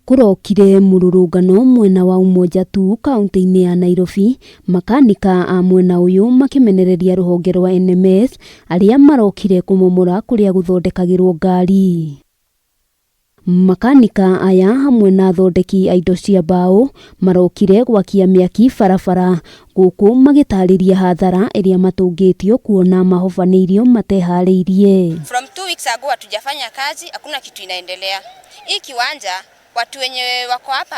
Kũrokire mũrũrũngano mwena wa Umoja Tu kaunti-inĩ ya Nairobi, makanika a mwena ũyũ makĩmenereria rũhonge rwa NMS arĩa marokire kũmomora kũrĩa gũthondekagĩrwo ngari. Makanika aya hamwe na athondeki a indo cia mbaũ marokire gwakia mĩaki barabara gũkũ magĩtarĩria hathara ĩrĩa matũngĩtio kuona mahobanĩirio mateharĩirie. From 2 weeks ago hatujafanya kazi, hakuna kitu inaendelea. Hii kiwanja, watu wenye wako hapa,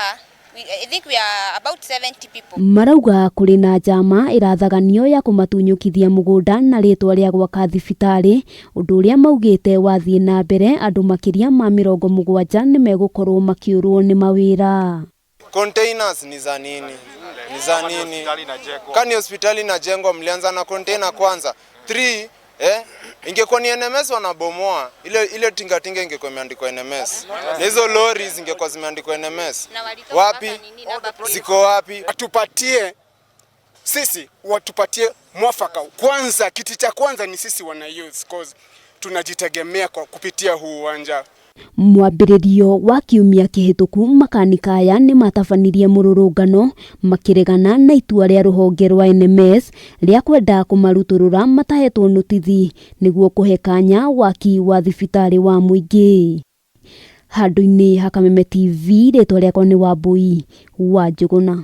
I think we are about 70 people. Marauga kũrĩ na njama ĩrathaganio ya kũmatunyũkithia mũgũnda na rĩtwa rĩa gwaka thibitarĩ, ũndũ ũrĩa maugĩte wathiĩ na mbere andũ makĩria ma 70 nĩ megũkorwo makĩũrwo nĩ mawĩra. Containers ni za nini? Ni za nini? Kani hospitali inajengwa, mlianza na container kwanza. Three, ingekuwa ni NMS wanabomoa ile ile tingatinga ingekuwa imeandikwa NMS na hizo lori zingekuwa zimeandikwa NMS. Na walitoa Wapi mpaka nini, number plate. Ziko wapi? Watupatie sisi, watupatie mwafaka kwanza. Kiti cha kwanza ni sisi wana youth, 'cause tunajitegemea kwa kupitia huu uwanja. Mwambĩrĩrio wa kiumia kĩhĩtũku makanika aya nĩ matabanirie mũrũrũngano makĩregana na itua rĩa rũhonge rwa NMS rĩa kwenda kũmarutũrũra matahetwo notithi nĩguo kũhe kanya waki wa thibitarĩ wa mũingĩ. Handũ-inĩ ha Kameme TV, rĩtwa rĩakwa nĩ Wambui wa Njũgũna.